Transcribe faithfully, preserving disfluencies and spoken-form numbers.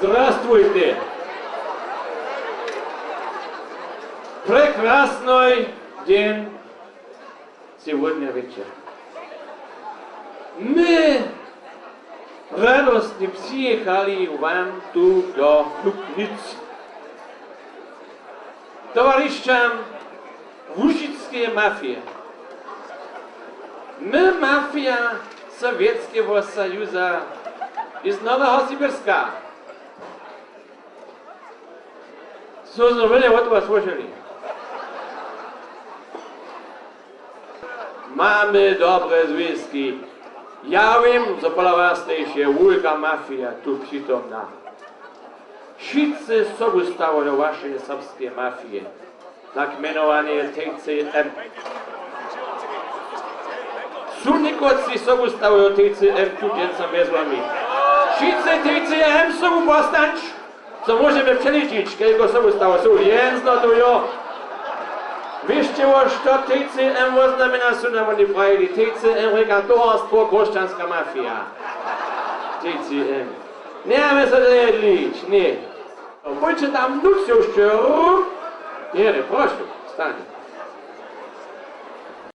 Zdrastwujće. Prekrasny dźeń sej wódnja wječor. My radostnje přijěchali wam tu do Lubnic. Towaršam Łužickeje mafije. My, mafija Sowjetskeho Sojuza iz Noweho Siběrska, su so wjele wot was słyšeli. Mamy dobre zwězki. Ja wěm, zo pola was tež je wulka mafija tu přitomna. Wšitcy sobustawojo wašeje serbskeje mafije, tak mjenowaneje T C M. Su někotři sobustawojo T C M tu dźensa mjez wami? Wšitcy T C M sobu postańć, co móžemy přeličić, kelko sobustawow su. Jens, no to jo. Wěsće wo, što T C M woznamjena su nam woni prajili? T C M rěka towarstwo Chróšćanska mafija. T C M. Njemóžemy so to jedlić, ně. Pójće tam nutř, jo, šće. Ně, ně, prošu, stań.